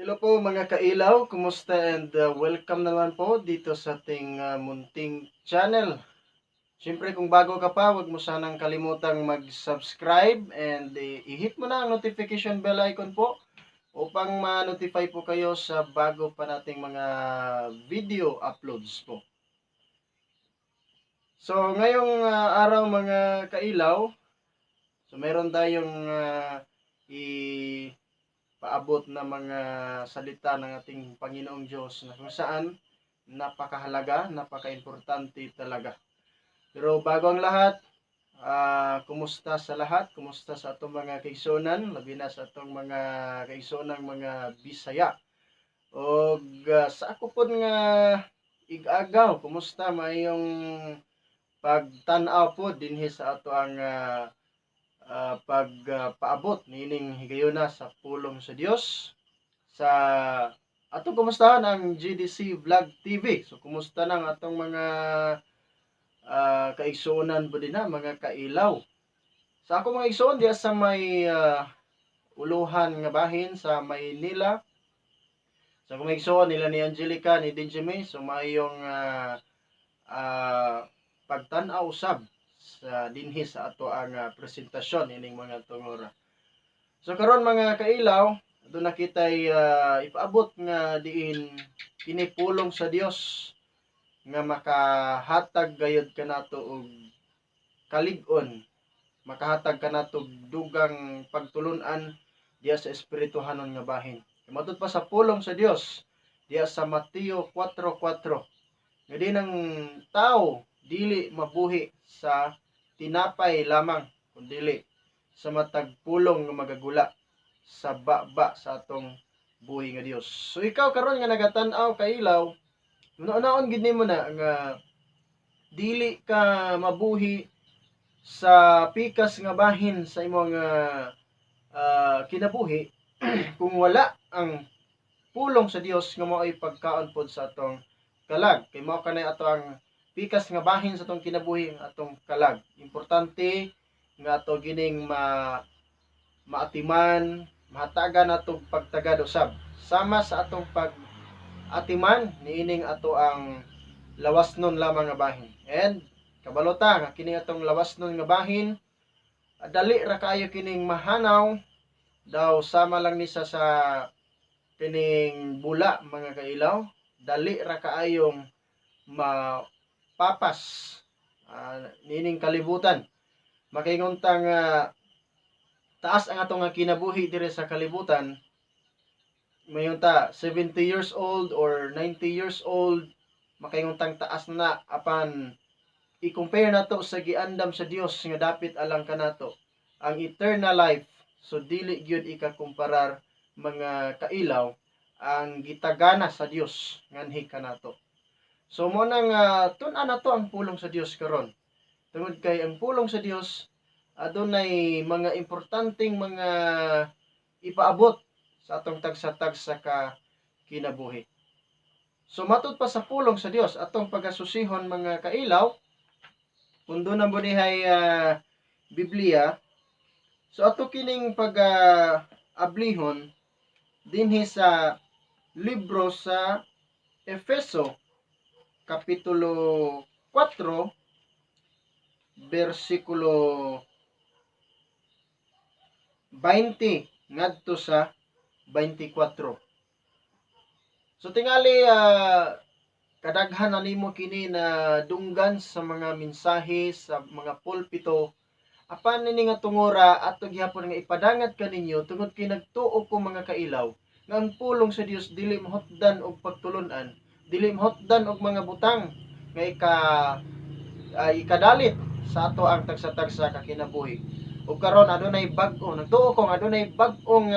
Hello po, mga kailaw, kumusta and welcome naman po dito sa ating munting channel. Siyempre, kung bago ka pa, huwag mo sanang kalimutang mag-subscribe and i-hit mo na ang notification bell icon po upang ma-notify po kayo sa bago pa nating mga video uploads po. So ngayong araw, mga kailaw, so meron tayong i paabot na mga salita ng ating Panginoong Diyos na kung saan napakahalaga, napakaimportante talaga. Pero bago ang lahat, kumusta sa lahat? Kumusta sa atong mga kaigsuonan, labi na sa atong mga kaigsuonang mga Bisaya? Og sa ako pod nga ig-agaw, kumusta maayong pagtan-aw po dinhi sa ato ang pagpaabot niining higayuna sa pulong sa Dios sa atong kumustahan ang GDC Vlog TV. So kumusta nang atong mga kaigsuonan po din na mga kailaw? Sa ako mga igsuon diya sa may uluhan nga bahin sa Maynila. Sa akong mga igsuon nila ni Angelica, ni Benjamin, so maayong pagtan-aw sab sa dinhi sa ato ang presentasyon ining mga tungora. So karon, mga kailaw, doon na kita'y ipaabot nga diin kini pulong sa Dios nga makahatag gayod kanato og kalig-on, makahatag kanato og dugang pagtulunan diya sa espirituhanon nga bahin. Matud pa sa pulong sa Dios diya sa Mateo 4:4 nga din ang tao dili mabuhi sa tinapay lamang kundili sa matag pulong nga magagula sa baba sa atong buhi nga Dios. So ikaw karon nga nagatan-aw, kailaw, una-unaon gid nimo na nga dili ka mabuhi sa pikas nga bahin sa imong kinabuhi kung wala ang pulong sa Dios nga mao'y pagkaon pod sa atong kalag. Kay mao kanay ato ang pikas nga bahin sa atong kinabuhi, ang atong kalag. Importante nga ato gining maatiman, mahatagan nato pagtagad usab. Sama sa atong pag atiman niining ato ang lawasnon lamang nga bahin. And kabalota nga kini atong lawasnon nga bahin, dali ra kaayo kining mahanaw, daw sama lang ni sa kining bula, mga kailaw, dali ra kaayong mapapas niining kalibutan. Makaingon ta nga taas ang atong nga kinabuhi diri sa kalibutan, mayon ta 70 years old or 90 years old, makaingon tang taas na, apan i-compare nato sa giandam sa Dios nga dapit alang kanato, ang eternal life, so dili gyud ikakumparar, mga kailaw, ang gitagana sa Dios nganhi kanato. So mo nang tun-an nato ang pulong sa Dios karon tungod kay ang pulong sa Dios adunay mga importanteng mga ipaabot sa atong tagsa-tagsa ka kinabuhi. So matud pa sa pulong sa Dios atong pagasusihon, mga kailaw, kung doon na mo dihay Biblia, so ato kining pag ablihon dinhi sa libro sa Efeso kapitulo 4 bersikulo 20 ngadto sa 24. So tingali kadaghan na nimo kini na dunggan sa mga mensahe sa mga pulpito, apan nini nga tungora ato gihapon nga ipadangat kaninyo tungod kay nagtuo ko, mga kailaw, nga ang pulong sa Dios dili mahutdan og pagtulun-an, dili mahutdan og mga butang nga ikadalit sa ato ang tagsa-tagsa ka kinabuhi. Ug karon adunay bag-o, nagtuo ko nga adunay bag-ong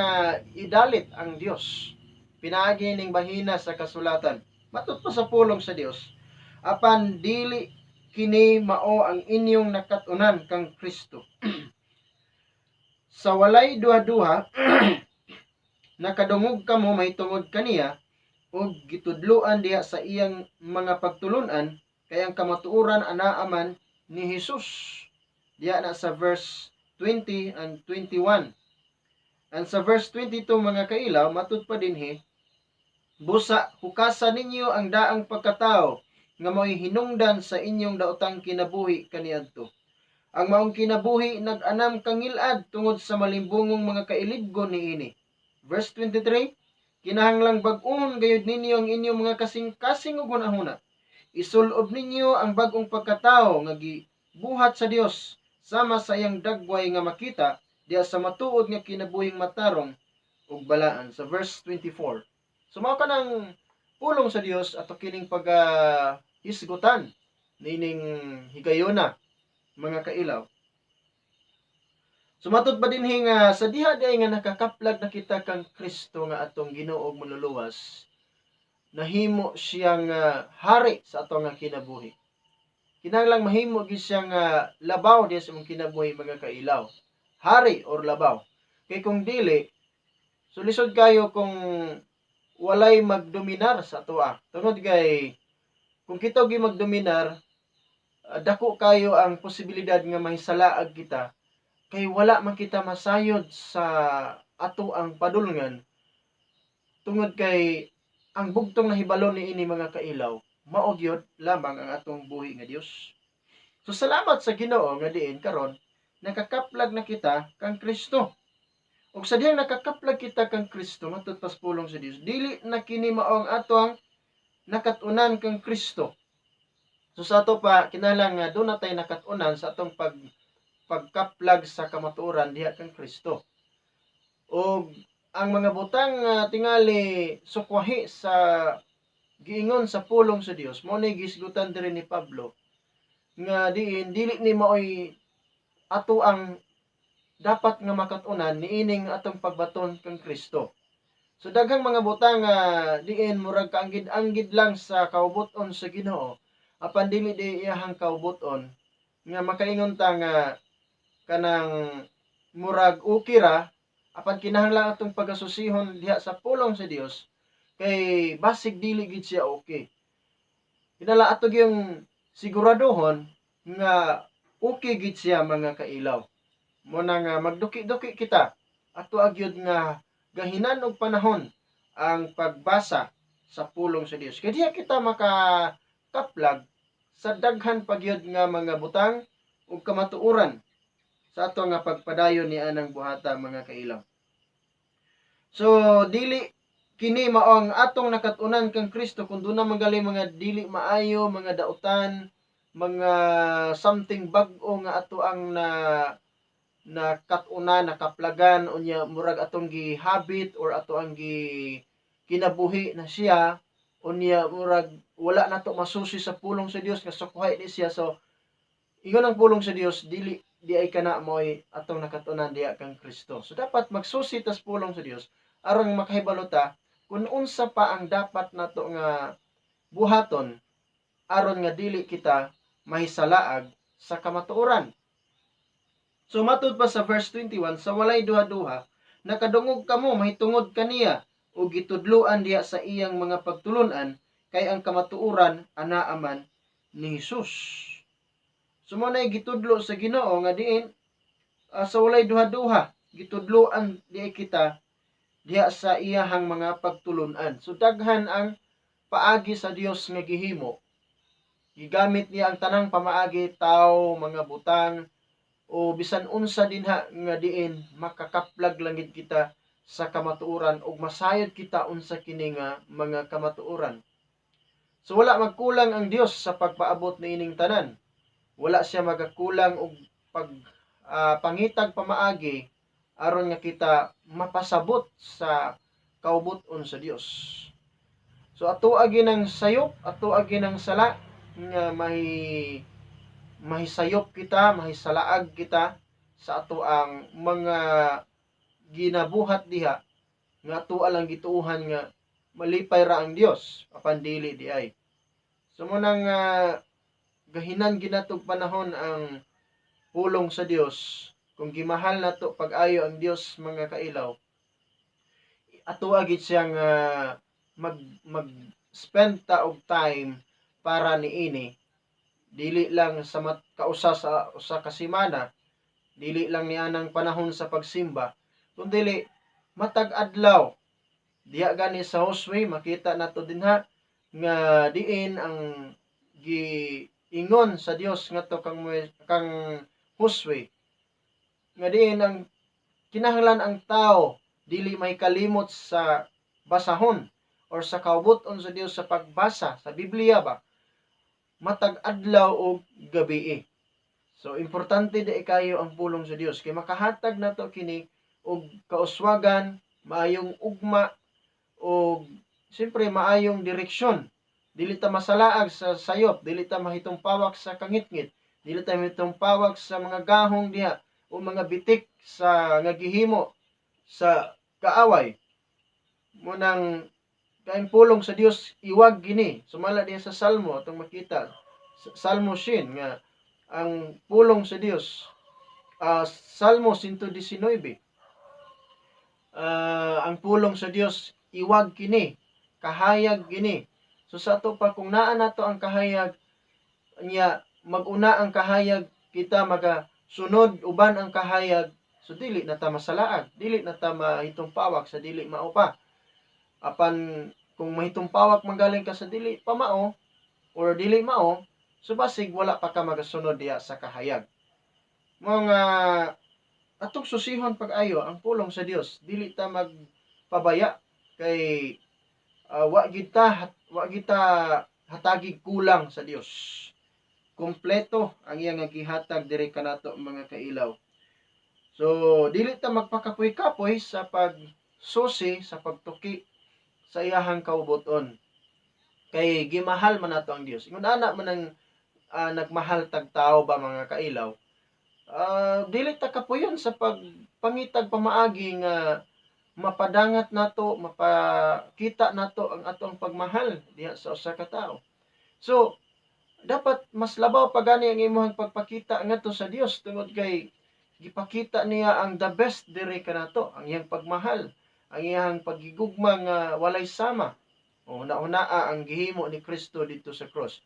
idalit ang Dios pinaagi ning bahina sa kasulatan. Matud pa sa pulong sa Dios, apan dili kini mao ang inyong nakat-unan kang Kristo. Sa walay duha-duha nakadungog kamo mahitungod kaniya ug gitudloan diha sa iyang mga pagtulun-an, kay ang kamatuoran anaa man ni Jesus. Diha na sa verse 20 and 21. And sa verse 22, mga kailaw, matud pa dinhi, Busa hukasa ninyo ang daang pagkatao nga mao'y hinungdan sa inyong daotang kinabuhi kaniadto. Ang maong kinabuhi nag-anam kangilad tungod sa malimbungong mga kailibgon niini. Verse 23, kinahanglang bag-ohon gayud ninyo ang inyong mga kasing-kasing ug hunahuna. Isulob ninyo ang bag-ong pagkatao nga gibuhat sa Dios sama sa iyang dagway nga makita diha sa matuod nga kinabuhing matarong ug balaan, sa verse 24. So mao kanang pulong sa Dios ato kining pag hisgutan nining higayona, mga kailaw. So matud pa dinhi nga sa diha diay nga nakakaplag na kita kang Kristo nga atong Ginoo ug Manluluwas, nahimo siyang hari sa atong nga kinabuhi. Kinahanglang mahimo gyud siyang labaw diha sa imong kinabuhi, mga kailaw. Hari or labaw. Kay kung dili, so lisod kayo kung walay magdominar sa atoa. Tungod kay kung kita gyud magdominar, dako kayo ang posibilidad nga mahisalaag kita kay wala man kita masayod sa ato ang padulngan, tungod kay ang bugtong nahibalo niini, mga kailaw, mao gyud lamang ang atong buhi nga Dios. So salamat sa Ginoo nga diin karon nakakaplag na kita kang Kristo. Ug sa dihang nakakaplag kita kang Kristo, matud pas pulong sa Dios, dili na kini mao ang ato ang nakat-unan kang Kristo. So sa ato pa, kinahanglan nga duna tay nakat-unan sa atong pagkaplag sa kamatuoran diha kang Kristo. Og ang mga butang nga tingali sukwahi sa giingon sa pulong sa Dios, mao ni gisgutan diri ni Pablo nga diin dili ni maoy ato ang dapat nga makat-unan niining atong pagbaton kang Kristo. So daghang mga butang nga diin murag kaanggid-anggid lang sa kaubuton sa Ginoo, apan dili di iyahang kaubuton, nga makaingon ta nga kanang murag okay ra, apan kinahanglan atong pagasusihon diha sa pulong sa Dios kay basig dili gid siya okay. Kinahanglan ato gyung siguraduhon nga okay gid siya, mga kailaw. Mo na nga magduki-duki kita, ato agyod nga gahinan og panahon ang pagbasa sa pulong sa Dios. Kay diha kita makakaplag sa daghan pa gyud nga mga butang ug kamatuoran sa ato nga pagpadayon ni anang buhata, mga kailaw. So dili kini mao ang atong nakat-unan kang Kristo kung duna man gali mga dili maayo, mga dautan, mga something bag-o nga ato ang na nakat-unan, nakaplagan, unya murag atong gi-habit or ato ang gi kinabuhi na siya, unya murag wala nato masusi sa pulong sa Dios nga sukwahi ni siya. So ingon ang pulong sa Dios, dili di ay kana mo'y atong nakat-unan diha kang Kristo. So dapat magsusi tas pulong sa Dios aron makahibalo ta kung unsa pa ang dapat nato nga buhaton aron nga dili kita mahisalaag sa kamatuoran. So matud pa sa verse 21, sa walay duha-duha, nakadungog kamo mahitungod kaniya ug gitudloan diha sa iyang mga pagtulunan, kay ang kamatuoran anaa man ni Jesus. So mo na gitudlo sa Ginoo nga diin sa walay duha-duha gitudloan diha kita diha sa iyahang mga pagtulunan. So daghan ang paagi sa Dios nga gihimo. Gigamit niya ang tanang pamaagi, tao, mga butang o bisan unsa dinha nga diin makakaplag lang gid kita sa kamatuoran ug masayod kita unsa kini nga mga kamatuoran. So wala magkulang ang Dios sa pagpaabot niining tanan. Wala siya magakulang og pag pangitag pamaagi aron nga kita mapasabot sa kaubuton sa Dios. So ato agi ng sayop, ato agi ng sala nga may mahisayop kita, mahisalaag kita sa ato ang mga ginabuhat diha nga ato lang gituohan nga malipay ra ang Dios, apan dili di ay. So mo nang gahinan ginatog panahon ang pulong sa Dios. Kung gimahal nato pag-ayo ang Dios, mga kailaw, ato agid siyang mag mag spend ta og time para niini, dili lang sa mat kausa sa usa ka semana, dili lang nianang panahon sa pagsimba, kundi matag adlaw. Diha gani sa Josue, makita nato dinha nga diin ang giingon sa Dios ngadto kang Josue nga diin ang kinahanglan ang tao dili may kalimot sa basahon or sa kaubuton sa Dios sa pagbasa sa Biblia ba matag adlaw o gabi. So importante di kayo ang pulong sa Dios kay makahatag nato kini og kauswagan, maayong ugma o siyempre maayong direksyon. Dili ta masalaag sa sayop, dili ta mahitumpawak sa kangitngit, dili ta mahitumpawak sa mga gahong diha o mga bitik sa nga gihimo sa kaaway. Munang kaing pulong sa Dios iwag gini. Sumala diha sa Salmo atong makita, Salmo 100 nga ang pulong sa Dios, Salmo 119, ang pulong sa Dios iwag kini, kahayag kini. So sa ato pa, kung naa nato ang kahayag niya, maguna ang kahayag, kita maga sunod uban ang kahayag, so dili na ta masalaag, dili na ta mahitumpawak sa dili mao pa. Apan kung mahitumpawak manggaling ka sa dili pa mao or dili mao, so basig wala pa ka magasunod diha sa kahayag. Mga atong susihon pag-ayo ang pulong sa Dios, dili ta magpabaya kay wa gid ta hatagig kulang sa Dios. Kompleto ang iyang nga gihatag diri kanato, mga kailaw. So dili ta magpakapoy-kapoy sa pagsusi, sa pagtuki sa iyahang kaubuton kay gimahal man nato ang Dios. Ingon ana man ang nagmahal tag tao ba, mga kailaw, dili ta kapuyon sa pagpangitag pamaagi nga mapadangat nato, mapakita nato ang atong pagmahal diha sa usa ka tawo. So dapat mas labaw pa gani ang imong pagpakita ngadto sa Dios tungod kay gipakita niya ang the best diri kanato, ang iyang pagmahal, ang iyang paggigugma nga walay sama. O huna-hunaa ang gihimo ni Kristo dito sa cross.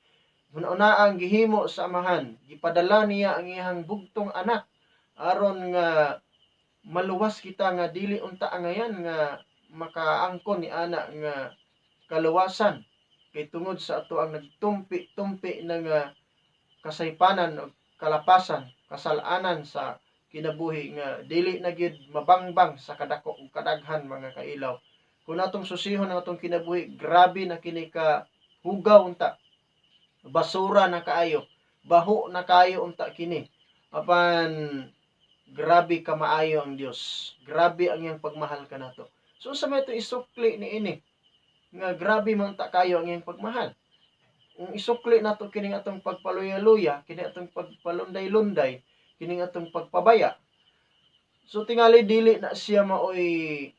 Huna-hunaa ang gihimo sa Amahan. Gipadala niya ang iyang bugtong anak aron nga maluwas kita nga dili unta angayan nga makaangkon ni ana nga kaluwasan kay tungod sa ato ang nagtumpi-tumpi na nga kasaypanan o kalapasan, kasalanan sa kinabuhi nga dili na gyud mabangbang sa kadako ug kadaghan, mga kailaw. Kung atong susihon ang atong kinabuhi, grabe na kini ka hugaw unta. Basura na kaayo, baho na kaayo unta kini. Apan grabe ka maayo ang Dios. Grabe ang iyang pagmahal kanato. So sa may ito isukli ni ini nga grabe man ta kayo ang iyang pagmahal. Kung isukli nato kining atong pagpaluya-luya, kini atong pagpalunday-lunday, kining atong pagpabaya. So tingali dili na siya maoy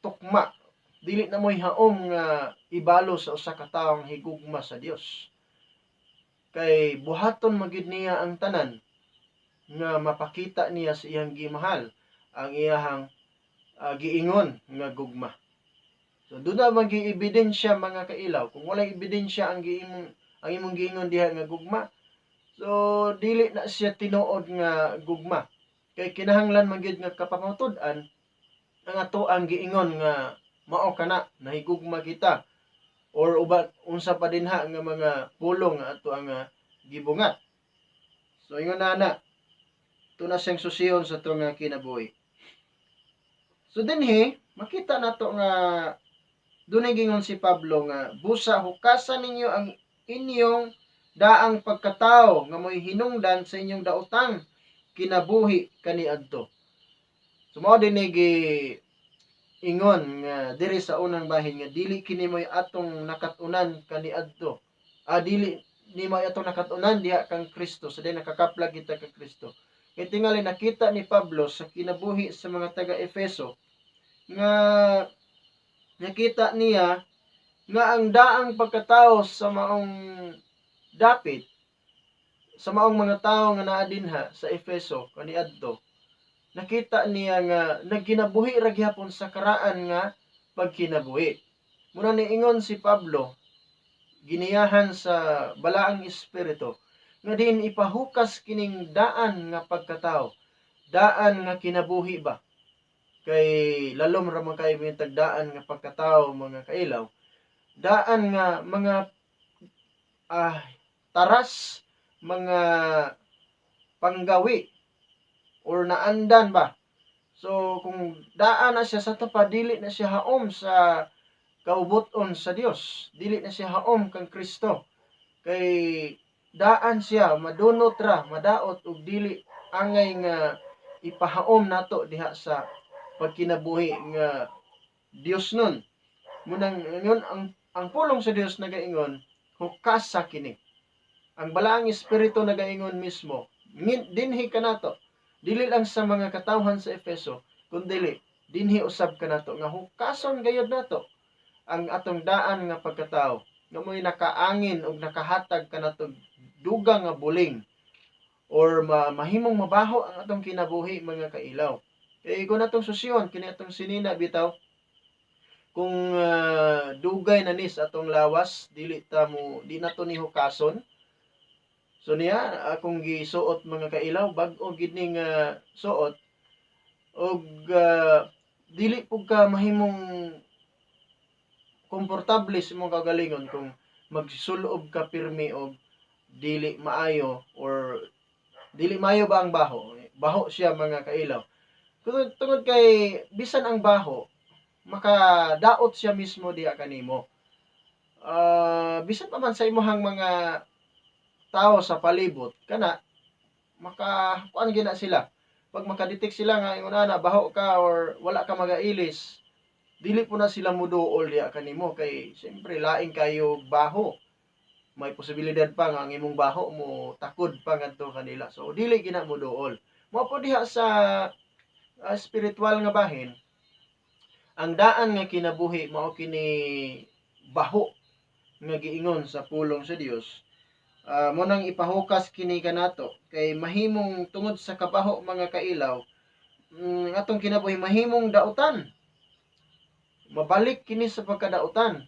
tukma, dili na mo'y haom nga ibalo sa usa ka tawo ang higugma sa Dios. Kay buhaton magid niya ang tanan nga mapakita niya sa iyang gimahal ang iyahang giingon nga gugma. So doon na magi ebidensya, mga kailaw. Kung walay ebidensya ang imong giingon diha nga gugma, so dili na siya tinuod nga gugma. Kay kinahanglan man gyud nga kapamatud-an ang ato ang giingon nga mao kana, nahigugma kita or uban unsa pa dinha nga mga pulong nga ato ang gibungat. So ingon na na, ito na siyang susiyon sa atong nga kinabuhi. So dinhi makita nato nga dunay gingon si Pablo nga busa hukasan ninyo ang inyong daang pagkatao nga mo'y hinungdan sa inyong daotang kinabuhi kaniadto. So mao din ni gi ingon nga diri sa unang bahin nga dili kini mo'y atong nakat-unan kaniadto. Dili ni mo'y atong nakat-unan diha kang Kristo sa di nakakaplag kita kang Kristo. Kay tingali nakita ni Pablo sa kinabuhi sa mga taga Efeso nga nakita niya nga ang daang pagkatao sa maong dapit sa maong mga tawo nga naa dinha sa Efeso kaniadto, nakita niya nga nagkinabuhi ra gihapon sa karaan nga pagkinabuhi. Muna niingon si Pablo, giniyahan sa balaang espiritu, nga din ipahukas kining daan nga pagkatao, daan nga kinabuhi ba. Kay lalom ra man kayo may tagdaan nga pagkatao, mga kailaw. Daan nga mga taras, mga panggawi or naandan ba. So kung daan na siya sa tapa, dili na siya haom sa kaubuton sa Dios, dili na siya haom kang Kristo. Kay daan siya, madunot ra, madaot ug dili angay nga ipahaom nato diha sa pagkinabuhi nga Dios nun. Munang ingon ang pulong sa Dios nagaingon, hukas sa kini. Ang Balaang Espiritu nagaingon mismo, dinhi kanato. Dili lang sa mga katawhan sa Efeso, kundili dinhi usab kanato nga hukason gayud nato ang atong daan nga pagkatao nga mo'y nakaangin og nakahatag kanato dugang nga buling or mahimong mabaho ang atong kinabuhi, mga kailaw. Kay kung atong susyon kini atong sinina bitaw, kung dugay na ni sa atong lawas, dili ta mo di nato ni hukason. So niya akong gisuot, mga kailaw, bag-o gid ning suot og dili pug ka mahimong komportable sa imong kagalingon kung magsulob ka pirmi og dili maayo or dili maayo ba ang baho. Baho siya, mga kailaw. Tungod kay bisan ang baho, makadaot siya mismo diha kanimo. Bisan pa man sa imuhang mga tao sa palibot kana, maka kuan gina sila. Pag makadetect sila nga ingon ana baho ka or wala ka magailis, dili po na sila muduol diha kanimo kay siyempre laing kayo baho. May posibilidad pa nga ang imong baho mo takod pa ngadto kanila. So dili gina mo duol. Mao po diha sa spiritual nga bahin, ang daan nga kinabuhi mao kini baho nga giingon sa pulong sa Dios. Mo nang ipahukas kini kanato kay mahimong tungod sa kabaho, mga kailaw, atong kinabuhi mahimong dautan. Mabalik kini sa pagkadautan.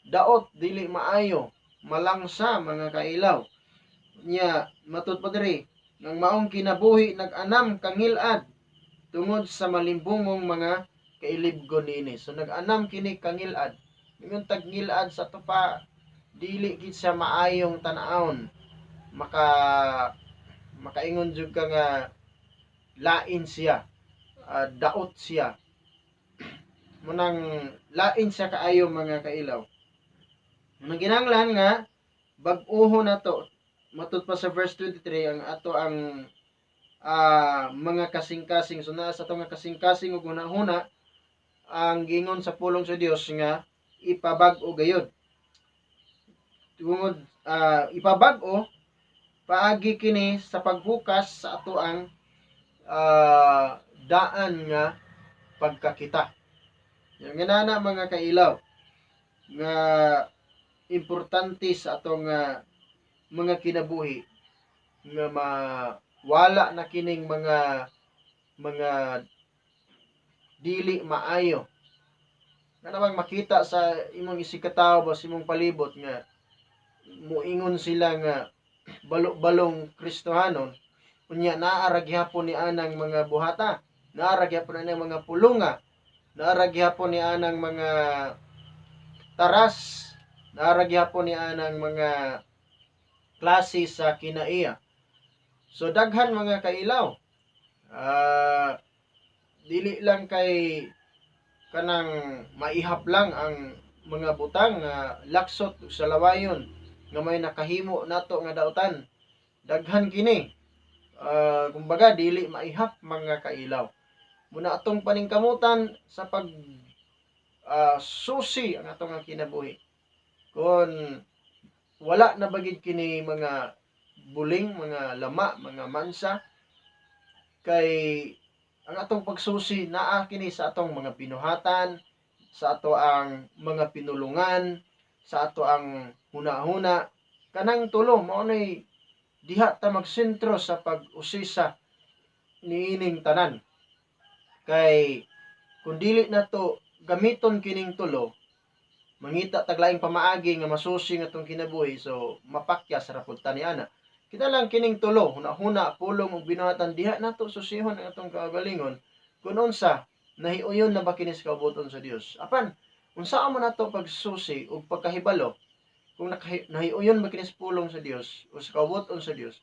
Daot, dili maayo, malangsa, mga kailaw. Nya matud pa diri ng maong kinabuhi nag-anam kangilad tungod sa malimbungong mga kailibgon niini. So nag-anam kini kangilad. Ingon tagngilad sa tupa, dili gid siya maayong tan-awon. Makaingon jud ka nga lain siya, daot siya. Munang lain siya kaayo, mga kailaw. Munang ginanglan nga bag-uho na to. Matud pa sa verse 23 ang ato ang mga kasing-kasing. So naa sa ato nga kasing-kasing ug hunahuna ang gingon sa pulong sa Dios nga ipabag-o gayud. Tungod ipabag-o paagi kini sa paghukas sa ato ang daan nga pagkakita. Yung nga mga kailaw nga importante sa atong mga kinabuhi nga mawala na kining mga dili maayo. Nga namang makita sa imong isikatawo ba sa imong palibot nga muingon sila nga balo-balong Kristohanon, unya naa ra gihapon ni anang mga buhata, naa ra gihapon ani mga pulunga, naa ra gihapon ni anang mga taras, naa ra gihapon ni anang mga klase sa kinaiya. So daghan, mga kailaw. Dili lang kay kanang maihap lang ang mga butang nga laksot sa lawayon nga may nakahimo nato nga dautan. Daghan kini. Kumbaga dili maihap, mga kailaw. Muna atong paningkamutan sa pag susi ang atong nga kinabuhi. Kung wala na bagid kini mga buling, mga lama, mga mansa, kay ang atong pagsusi naa kini sa atong mga binuhatan, sa ato ang mga pinulungan, sa ato ang huna-huna. Kanang tulo mao nay diha ta magsentro sa pag-usisa niining tanan. Kay kung dili na to gamiton kining tulo, mangita taglaing pamaagi nga masusi nga atong kinabuhi, so mapakyas ra pud ta ni ana. Kita lang kining tulo, huna-huna, pulong ug binuhatan, diha nato susihon ang atong kaugalingon kung unsa Nahiuyon na ba kini sa kaubuton sa Dios? Apan unsaa man nato pagsusi ug pagkahibalo kung nahiuyon ba kini sa pulong sa Dios o sa kaubuton sa Dios?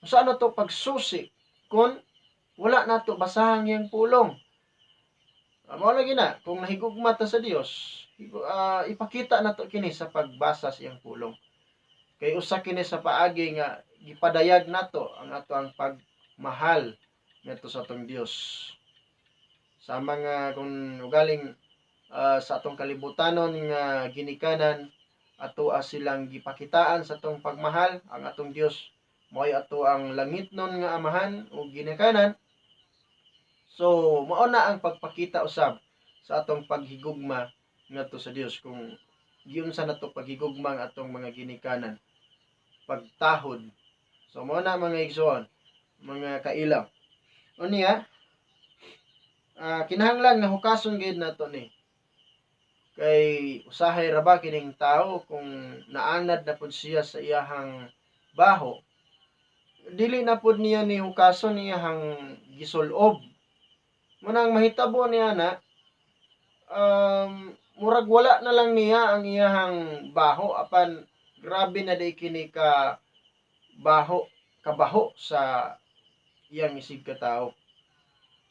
Unsa nato pagsusi kung wala nato basahang iyang pulong? Mao lagi na kung nahigugma ta sa Dios, ipakita nato kini sa pagbasa sa iyang pulong. Kay usa kini sa paagi nga gipadayag nato ang ato ang pagmahal ngadto sa atong Dios. Sa mga kung ugaling sa atong kalibutanon nga ginikanan, ato silang gipakitaan sa atong pagmahal ang atong Dios mo'y ato ang langitnon nga amahan o ginikanan. So mao na ang pagpakita usab sa atong paghigugma ngadto sa Dios kung giunsa nato paghigugma ang atong mga ginikanan, pagtahod. So mao na, mga igsoon, mga kailaw. Unya, kinahanglan nga hukason gid nato ni, kay usahay ra ba kining tao kung naanad na pud siya sa iyahang baho, dili na pud niya ni hukason iyahang gisulob. Munang mahitabo niya na murag wala na lang niya ang iyahang baho, apan grabe na di kini ka baho, kabaho sa iyang isig katao.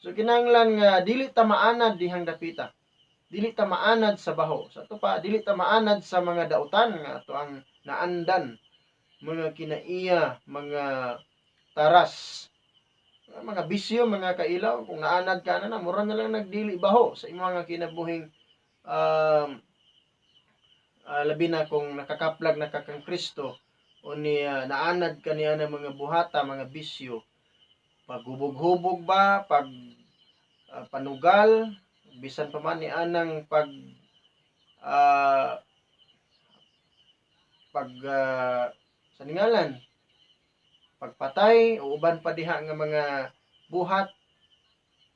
So kinahanglan nga dili ta maanad dihang dapita. Dili ta maanad sa baho. Sa ato pa, dili ta maanad sa mga dautan nga ato ang naandan, mga kinaiya, mga taras, mga bisyo, mga kailaw. Kung naanad ka na na, mura na lang nagdili baho sa imong mga kinabuhing labi na kung nakakaplag na ka kang Kristo o niya naanad ka niya ng mga buhata, mga bisyo, paghubog-hubog ba, pag panugal, bisan pa man ni anang pag pag sa ningalan, pagpatay o uban pa diha nga mga buhat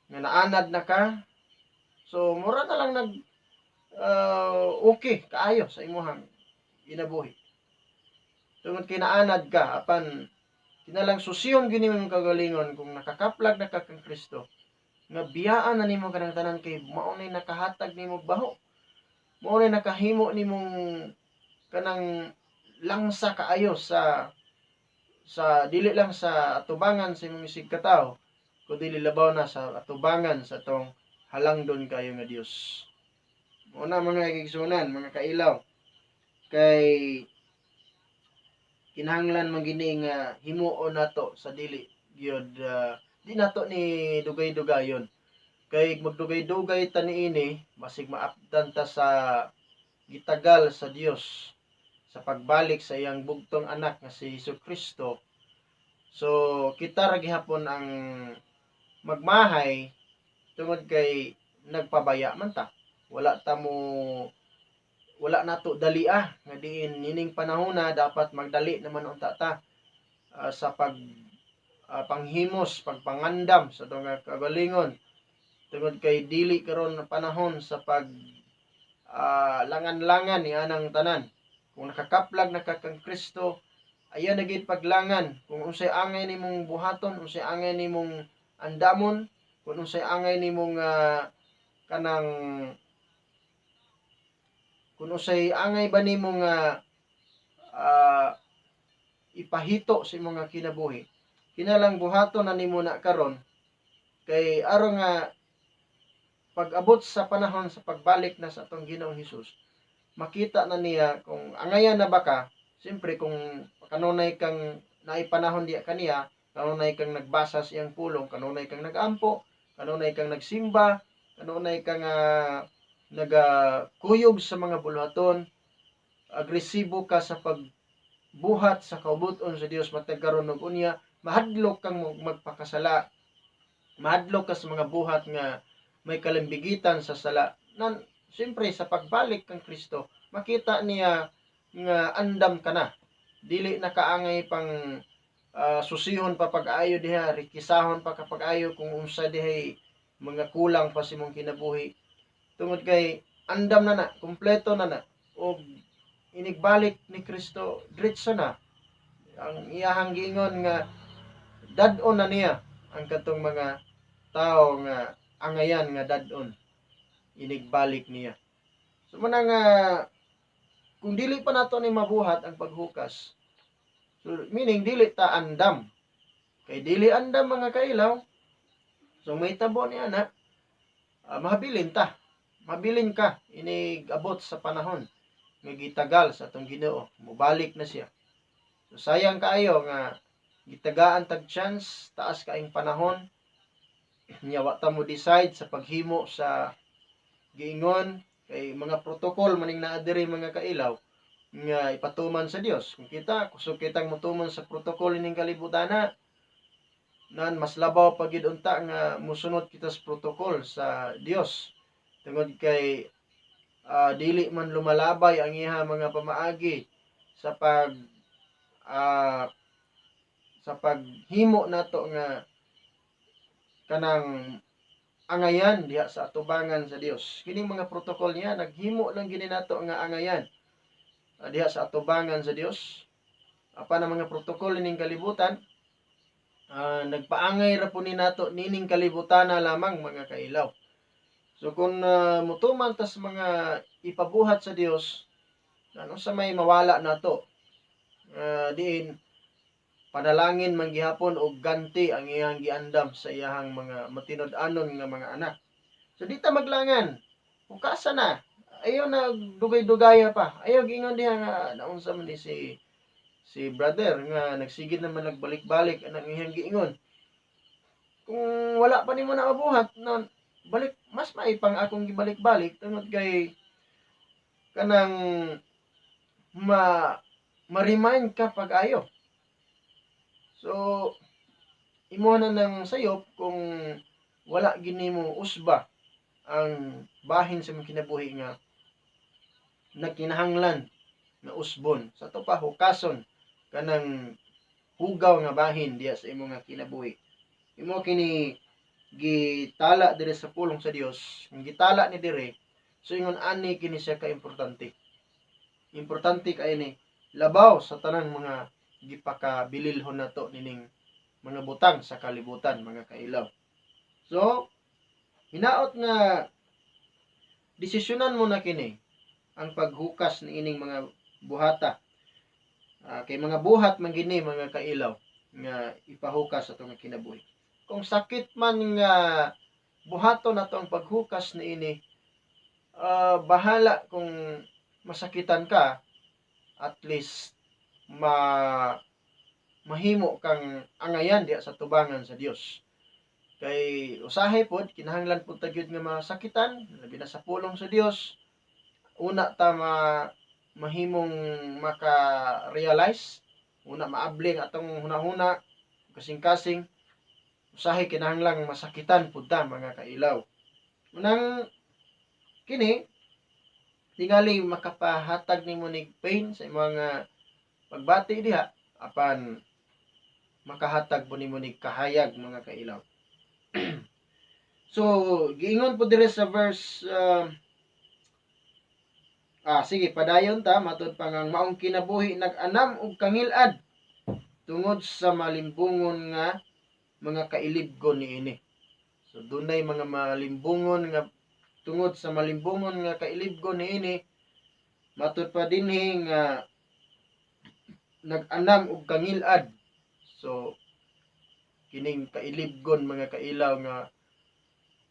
nga naanad na ka. So mura na lang nag okay kaayo sa imuhang kinabuhi tungod kay naanad ka. Apan kinalang susiyon gini mong kagalingon kung nakakaplag na ka kang Kristo nga biyaan na nimo kanang tanan, kay mao nay nakahatag nimo baho, mao nay nakahimo nimong kanang langsa kaayo sa dili lang sa atubangan sa imong isig katawo, kundi labaw na sa atubangan sa atong halangdon kayo nga Dios. Mao na, mga igsuonan, mga kailaw, kay kinahanglan man gini nga himuon nato sa dili gyud di nato ni dugay-dugayon, kay magdugay-dugay ta niini, basig maapdan ta sa gitagal sa Dios sa pagbalik sa iyang bugtong anak nga si Hesus Kristo. So kita ra gihapon ang magmahay tungod kay nagpabaya man ta. Wala ta mo, wala nato dalia nga diin nining panahon na dapat magdali naman unta ta sa pag panghimos, pagpangandam sa atong kagalingon, tungod kay dili karon panahon sa pag langan-langan ni anang tanan. Kung nakakaplag na ka kang Kristo, ayan na gid paglangan kung unsay angay nimong buhaton, unsay angay nimong andamon, kung unsay angay nimong kanang kung unsay angay ba nimo nga ipahito sa imong nga kinabuhi. Kinalang buhaton na nimo na karon, kay aron nga pag-abot sa panahon sa pagbalik na sa atong Ginoong Hesus, makita na niya kung angayan na ba ka. Siyempre kung kanunay kang naipanahon diya kaniya, kanunay kang nagbasa sa iyang pulong, kanunay kang nagampo, kanunay kang nagsimba, kanunay kang nagakuyog sa mga buluhaton, agresibo ka sa pagbuhat sa kaubuton sa Dios matag karon ug unya, mahadlok kang magpakasala, mahadlok ka sa mga buhat nga may kalimbigitan sa sala. Nan siyempre sa pagbalik kang Kristo, makita niya nga andam ka na, dili na kaangay pang susihon pa pag-ayo diha, rikisahon pa kapag ayo kung unsa dihay mga kulang pa sa imong kinabuhi, tungod kay andam na na, kumpleto na na, og inigbalik ni Kristo, diretso na ang iyahang giingon nga dad-on na niya ang katong mga tao nga angayan nga dad-on inigbalik niya. So mao na nga kung dili pa nato ni mabuhat ang paghukas, so meaning dili ta andam. Kay dili andam, mga kailaw, so may tabo ni ana, mahabilin ta. Mabilin ka inig abot sa panahon nga gitagal sa atong Ginoo, mobalik na siya. So sayang kaayo nga gitagaan tag chance, taas kaayong panahon nya wa ta mo decide sa paghimo sa giingon, kay mga protocol maning naa diri, mga kailaw, nga ipatuman sa Dios. Kung kita kusog kitang motuman sa protocol ining kalibutana nan, mas labaw pa gid unta nga mosunod kita sa protocol sa Dios, tungod kay dili man lumalabay ang iha mga pamaagi sa paghimo nato nga kanang angayan diha sa atubangan sa Dios. Kining mga protocol niya naghimo lang gini nato nga angayan diha sa atubangan sa Dios. Apan ang mga protocol ining kalibutan, nagpaangay ra po ni nato nining kalibutana lamang, mga kailaw. So kung mutuman tas mga ipabuhat sa Dios, ano sa may mawala nato, diin panalangin man gihapon og ganti ang iyang giandam sa iyahang mga matinud-anon nga mga anak. So di ta maglangan. Hukasa na. Ayaw na dugay-dugaya pa. Ayaw giingon diha nga naunsa man ni si brother nga nagsigid naman nagbalik-balik anang iyang giingon. Kung wala pa nimo na mabuhat, na balik, mas maipang akong gibalik-balik tungod kay kanang ma ma-remind ka pag ayo. So imo na nang sayop kung wala gini mo usba ang bahin sa imong kinabuhi nga nagkinahanglan nga usbon. Sa ato pa, hukason kanang hugaw nga bahin diya sa imong nga kinabuhi. Imo kini gitala dire sa pulong sa Dios. Kung gitala ni dire, so ingon ani kini siya ka importante. Importante kay ni labaw sa tanang mga gipakabililhon nato nining mga butang sa kalibutan, mga kailaw. So hinaot nga desisyonan mo na kini ang paghukas ni ining mga buhata. Kay mga buhat man gini, mga kailaw, nga ipahukas sa atong kinabuhi. Kung sakit man nga buhaton nato ang paghukas niini, bahala kung masakitan ka, at least mahimo kang angayan diha sa tubangan sa Dios. Kay usahay pod kinahanglan pud ta gyud nga masakitan, labi na sa pulong sa Dios. Una ta mahimong maka-realize, una maabli ang atong hunahuna, kasing-kasing. Usahay kinahanglang masakitan pud ta, mga kailaw. Unang kini tingali makapahatag nimo nig pain sa imong nga pagbati diha, apan makahatag po nimo nig kahayag, mga kailaw. So giingon po dire sa verse, sige, padayon ta. Matud pa nga maong kinabuhi nag-anam og kangilad tungod sa malimbungon nga mga kailibgon niini. So dunay mga malimbungon nga, tungod sa malimbungon nga kailibgon niini, matud pa dinhi nga nag-anam og kangilad. So kining kailibgon, mga kailaw, nga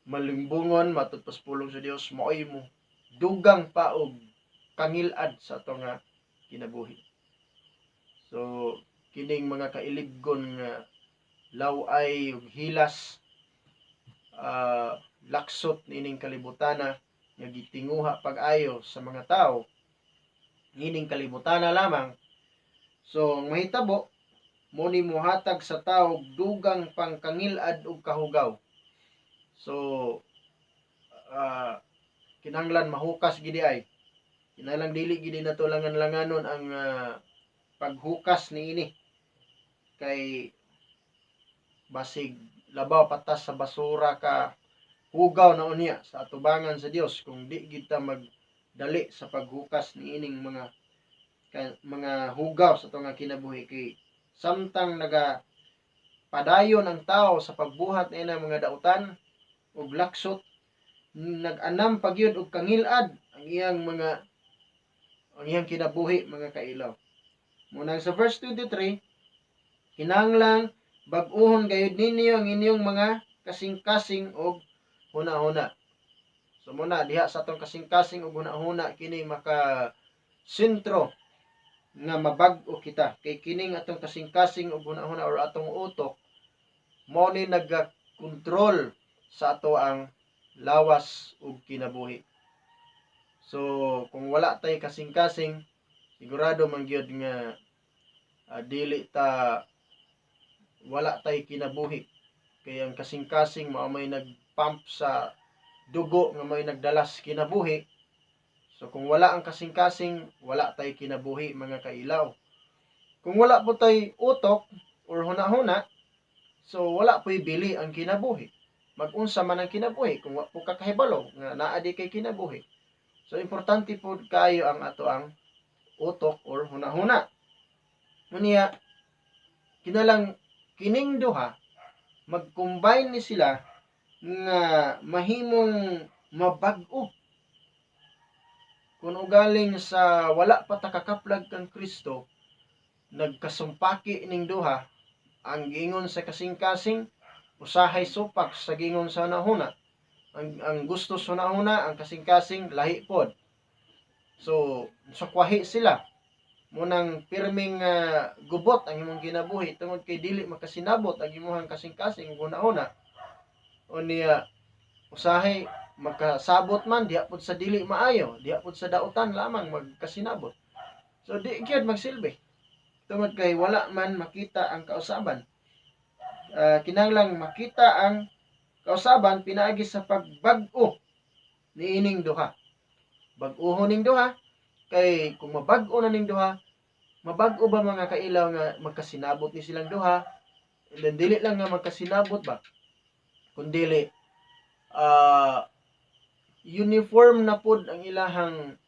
malimbungon, matud pas pulong sa Dios, maoy mo dugang pa og kangilad sa ato nga kinabuhi. So kining mga kailibgon nga law-ay ug hilas, laksot niining kalibutana nga gitinguha pag-ayo sa mga tao niining kalibutana lamang, so ang mahitabo mo ni muhatag sa tao dugang pangkangilad ug kahugaw. So kinahanglan mahukas gidi ay kinahanglan dili gidi nato langan-langanon ang paghukas niini, kay basig labaw patas sa basura ka hugaw na unya sa atubangan sa Dios kung di kita magdali sa paghukas niining mga hugaw sa atong nga kinabuhi. Kay samtang naga padayon ang tao sa pagbuhat niini mga dautan. og laksot, nag-anam pa gyud og kangilad ang iyang kinabuhi, mga kailaw. Munang sa verse 23, kinahanglang bag-uhon gayud ninyo ang inyong mga kasing-kasing og huna-huna. So muna diha sa atong kasing-kasing og huna-huna kini maka sentro nga mabag-o kita, kay kining atong kasing-kasing og huna-huna or atong utok mao ni nagakontrol sa ato ang lawas ug kinabuhi. So kung wala tay kasing-kasing, sigurado man gyud nga dili ta, wala tay kinabuhi, kay ang kasing-kasing mao may nagpump sa dugo nga may nagdalas kinabuhi. So kung wala ang kasing-kasing, wala tay kinabuhi, mga kailaw. Kung wala po tay utok or huna-huna, so wala po'y bili ang kinabuhi. Mag-unsa man ang kinabuhi kung wa po ka kahibalo nga naa di kay kinabuhi? So importante po kayo ang ato ang utok or huna-huna. Unya kinalang kining duha mag-combine ni sila nga mahimong mabag-o. Kung ugaling sa wala pa ta kakaplag kang Kristo, nagkasumpaki ning duha, ang giingon sa kasing-kasing usahay supak sa giingon sa hunahuna. Ang gusto sa hunahuna, ang kasing-kasing lahi pod. So sukwahi sila. Munang pirming gubot ang imong kinabuhi tungod kay dili makasinabot ang imong kasing-kasing ug hunahuna. Unya usahay makasabot man diha pud sa dili maayo, diha pud sa dautan lamang magkasinabot. So di gyud magsilbi tungod kay wala man makita ang kausaban. Kinahanglang makita ang kausaban pinaagi sa pagbag-o niining duha. Bag-ohon ning duha, kay kung mabag-o na ning duha, mabag-o ba, mga kailaw, nga magkasinabot ni silang duha? And then dili lang nga magkasinabot ba, kundili uniform na pod ang ilahang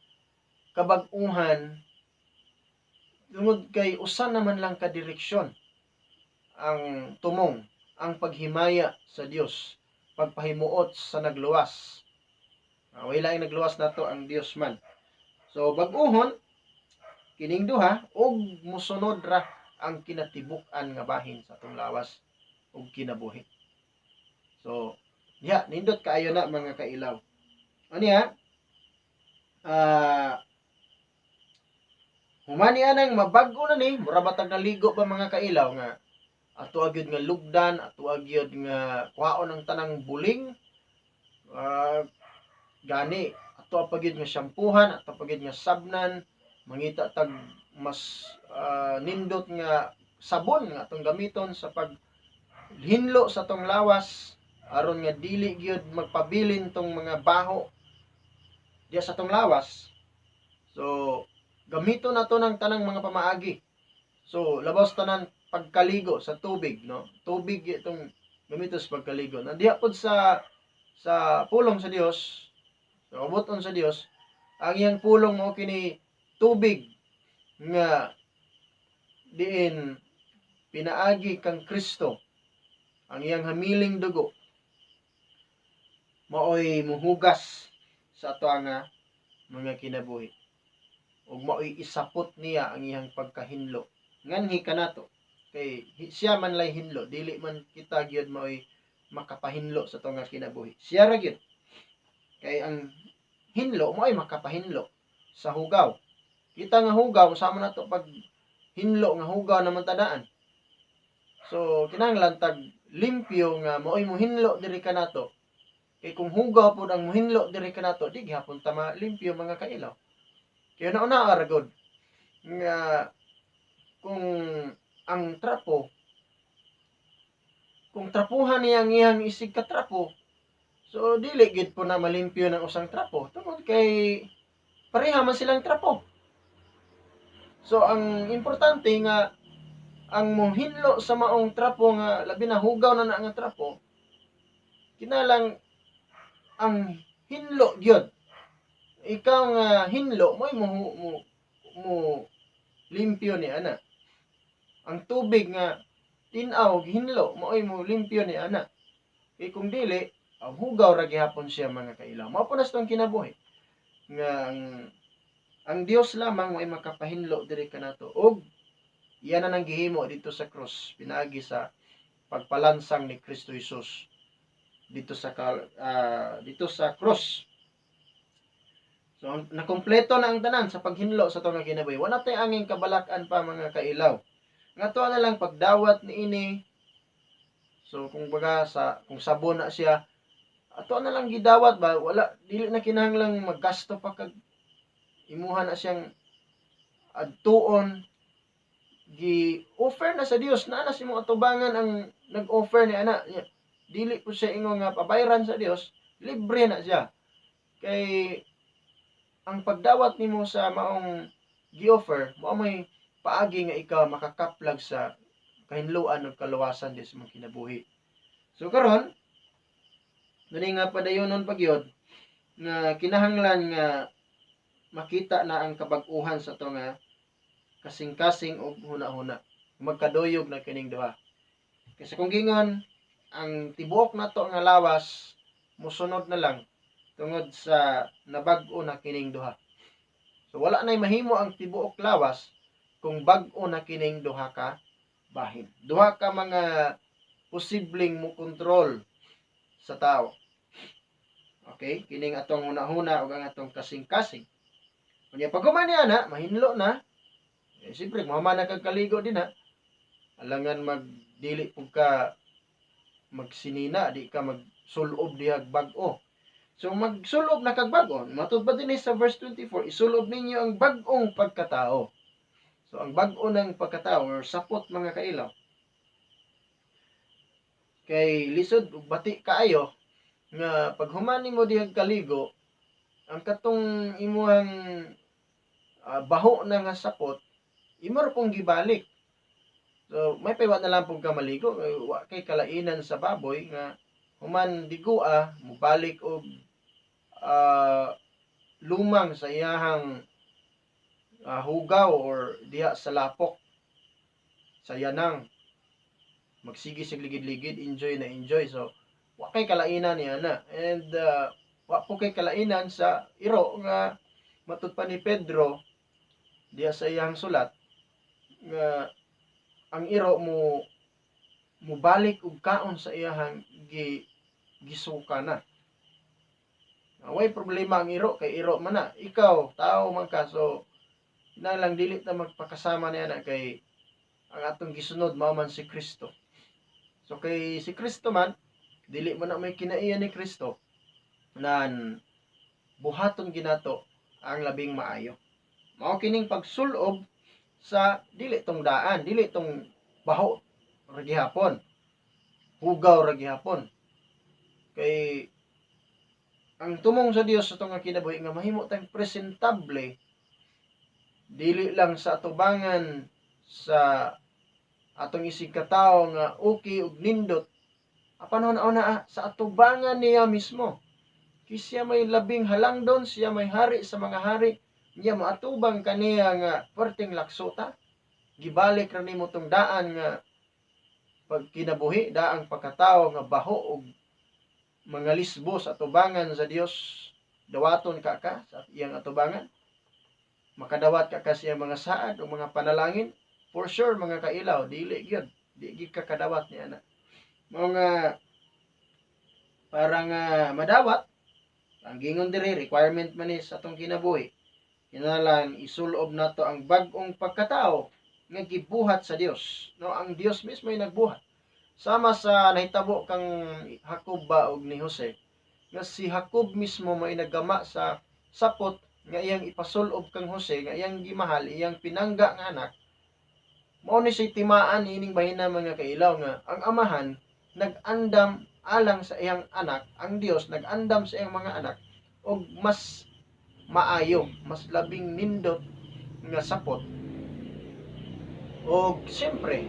kabag-uhan tungod kay usa naman lang ka direksyon ang tumong, ang paghimaya sa Dios, pagpahimuot sa nagluwas. Wala ang nagluwas nato, ang Dios man. So bag-ohon kining duha ug mosunod ra ang kinatibuk-an nga bahin sa atong lawas ug kinabuhi. So diha nindot kaayo na, mga kailaw. Unya humani anang mabag-o na ni, mura ba tag naligo ba, mga kailaw, nga ato gyud nga lugdan, ato gyud nga kuhaon ang tanang buling, gani ato pa gyud nga shampoohan, ato pa gyud nga sabnan, mangita tag mas nindot nga sabon nga atong gamiton sa pag hinlo sa atong lawas aron nga dili gyud magpabilin tong mga baho diya sa atong lawas. So gamiton nato ng tanang mga pamaagi. So labaw tanan, pagkaligo sa tubig, no? Tubig itong gamiton sa pagkaligo na diha pod sa pulong sa Dios, sa kabuton sa Dios. Ang iyang pulong mao kini tubig nga diin pinaagi kang Kristo, ang iyang hamiling dugo, maoy muhugas sa ato nga mga kinabuhi ug maoy isapot niya ang iyang pagkahinlo nganhi kanato, kay siya man lay hinlo, dili man kita gyud maoy makapahinlo sa ato nga kinabuhi. Siya ra gyud, kay ang hinlo maoy makapahinlo sa hugaw. Kita nga hugaw, sama nato pag hinlo nga hugaw naman tadaan. So kinahanglan tag limpyo nga maoy mohinlo diri kanato, kay kung hugaw pod ang mohinlo diri kanato, di gihapon ta limpyo, mga kailaw. Kaya nauna ra gud nga kung ang trapo, kung trapuhan niya ang iyang isig ka trapo, so dili gid po na malimpyo ng usang trapo tungod kay pareha man silang trapo. So ang importante nga ang mohinlo sa maong trapo nga labi na hugaw na na nga trapo, kinalang ang hinlo gyud, ikaw nga hinlo mo'y mo limpyo ni ana. Ang tubig nga tin-aw hinlo, maoy mo limpyo ni ana. Kay kung dili Ang hugaw ra gihapon siya, mga kailaw. Mao po na sa kinabuhi nga ang Dios lamang may makapahinlo diri kanato ug iyan na nang gihimo dito sa krus pinaagi sa pagpalansang ni Kristo Jesus dito sa cross. So nakumpleto na ang tanan sa paghinlo sa atong kinabuhi. Wala tay anging kabalak-an pa, mga kailaw. Nga ato na lang pagdawat niini. So kung baga sa kung sabon na siya, ato na lang gidawat ba, wala, dili na kinahanglang maggasto pa kag imuha na siyang adtuon. Gi offer na sa Dios na sa imong atubangan ang nag-offer ni ana. Dili po siya ingon nga pabayran sa Dios, libre na siya kay ang pagdawat nimo sa maong gi-offer mao may paagi nga ikaw makakaplag sa kahinloan ug kaluwasan di sa imong kinabuhi. So karon dili nga padayonon pagyod nga kinahanglan nga makita na ang kabag-uhan sa ato nga kasing-kasing og huna-huna. Magkaduyog na kining duha. Kasi kung gingon, ang tibuok nato nga lawas musunod na lang tungod sa nabag-o na kining duha. So wala nay mahimo ang tibuok lawas kung bag-o na kining duha ka bahin. Duha ka mga posibleng mo kontrol sa tao. Okay? Kining atong huna-huna ug ang atong kasing-kasing. Unya pag human niya na, mahinlo na. Eh, siyempre, mahuman na kag kaligo din ha. Alangan magdili pug ka magsinina, di ka magsulob dihag bag-o. So magsulob na kag bag-o. Matud pa din sa verse 24, isulob ninyo ang bag-ong pagkatao. So ang bag-o ng pagkatao or sapot, mga kailaw. Kay lisod ug bati kaayo nga pag human nimo dihag kaligo, ang katong imuhang baho na nga sapot imo ra pong gibalik. So may paywa na lang pong ka maligo, eh, wa kay kalainan sa baboy nga human digua mobalik og lumang sa iyahang hugaw or diha sa lapok sa yanang magsige sig ligid-ligid, enjoy na enjoy. So wa kay kalainan niya na and wa po kay kalainan sa iro nga matud pa ni Pedro diha sa iyang sulat nga ang iro mo mubalik og kaon sa iyahang gisuka na. Way problema ang iro kay iro man na. Ikaw, tao man ka, so lang dili ta magpakasama niya na kay ang atong gisunod mao man si Kristo. So kay si Kristo man, dili man na may kinaiya ni Kristo nan buhaton ginato ang labing maayo. Mao kining pagsulob sa dili tong daan, dili tong baho ra gihapon. Hugaw ra gihapon. Kay ang tumong sa Dios sa atong kinabuhi nga mahimo tayong presentable dili lang sa atubangan sa atong isig katawo nga okay ug nindot apan una sa atubangan niya mismo. Kay siya may labing halangdon, siya may hari sa mga hari niya, maatubang kaniya nga perting laksota, gibalik ra nimo tong daan nga pagkinabuhi, daang pagkatao nga baho og mga lisbo sa atubangan sa Dios. Dawaton ka ka sa iyang atubangan? Makadawat ka ka sa iyang mga saad o mga panalangin? For sure, mga kailaw, dili gyud, di gyud ka kadawat ni ana. Mga para nga madawat ang gingon diri, requirement man ni sa atong kinabuhi, kinahanglan isulob nato ang bag-ong pagkatao nga gibuhat sa Dios, no? Ang Dios mismo ay nagbuhat, sama sa nahitabo kang Jacob ba og ni Jose, nga si Jacob mismo may naggama sa sapot nga iyang ipasulob kang Jose nga iyang gimahal, iyang pinangga nga anak. Mao ni siya timaan ining bahina, mga kailaw, nga ang amahan nag-andam alang sa iyang anak, ang Dios nag-andam sa iyang mga anak og mas maayo, mas labing nindot nga sapot. Og siyempre,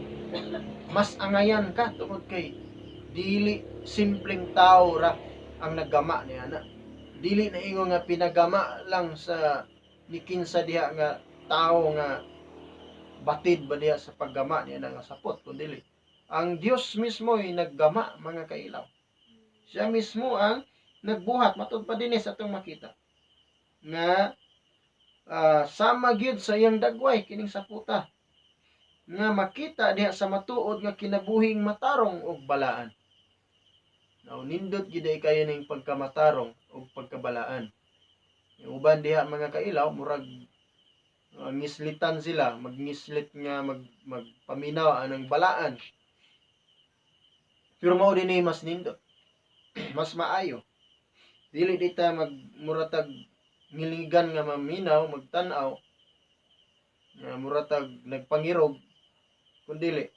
mas angayan ka tungod kay dili simpleng tao ra ang naggama niya na. Dili na ingon nga pinagama lang sa ni kinsa diha nga tao nga batid ba diha sa paggama niya na nga sapot, kundi ang Dios mismo ay naggama, mga kailaw. Siya mismo ang nagbuhat matud pa dinhi sa atong makita nga sama gyud sa iyang dagway kining saputa nga makita diha sa matuod nga kinabuhing matarong ug balaan. Now, nindot gyud ay kayo ning pagkamatarong ug pagkabalaan. Yung uban diha, mga kailaw, murag ngislitan sila, magngislit nga magpaminaw anang balaan. Pero mao dinhi mas nindot. Mas maayo. Dili dita magmuratag ngiligan nga maminaw, magtan-aw nga muratag nagpangirog, kun dili